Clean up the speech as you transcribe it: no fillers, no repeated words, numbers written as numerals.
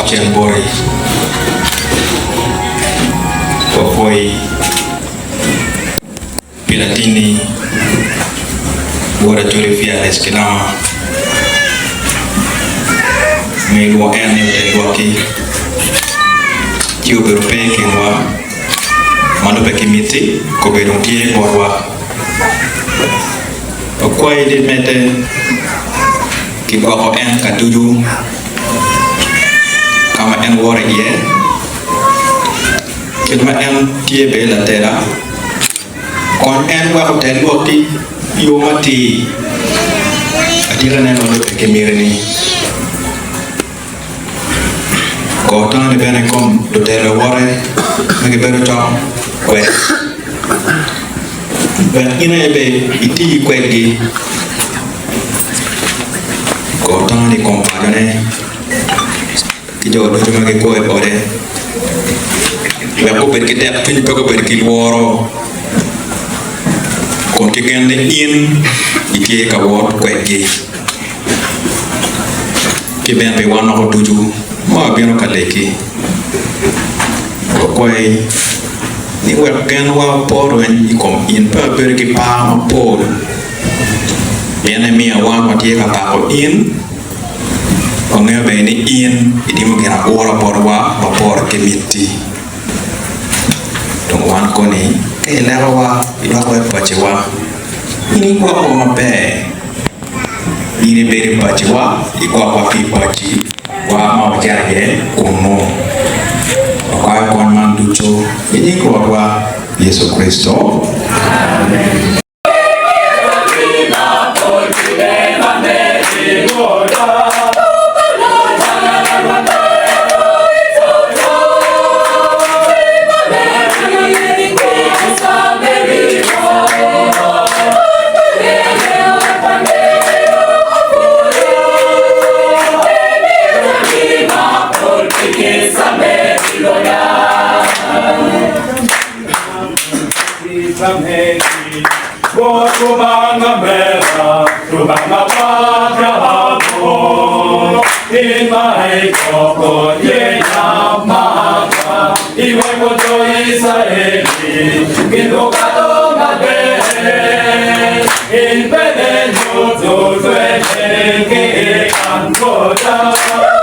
wadok cen boti, wapwoyi pi latinni wod Acholi Fearless Kilama ma ilwongo en ni otel lwakki ci obedo pe i kinwa ma lubbe ki miti kobedo tye botwa. Wakwayi ni imedde ki gwoko en ka ducu ka ma en woto iye, kit ma en tye bene latela, kony en wek otel lwakki i yo matir. Atikane ma lubbe ki mitini. Go tani bene i kom lutela luwote ma gibedo cok kwede wek in aye bene iti kwedgi. Go tani i kom pacone ki jo ducu ma gikwo i ode wek gubed ki tekcwiny pe gubed ki lworo kun gigen ni in itye ka wot kwedgi. Ki bene pi wan woko ducu ma wabino ka legi, wakwayi ni wek genwa pe orweny i kom in, pe wabedo ki par mapol, pien imiyo wan watye ka pako in, wangeyo bene ni in itimo gin aura botwa ma pore ki miti. Dong wan koni ka ilekowa idoko i paciwa, in igwokowa maber. In ibedo i paciwa, igwokwa ki i paciwa ma wacito iye kunnu. Wakwayo kony man ducu i nying Rwotwa Yecu Kricito. Amen. In bene nyuto twene ki i kan bota.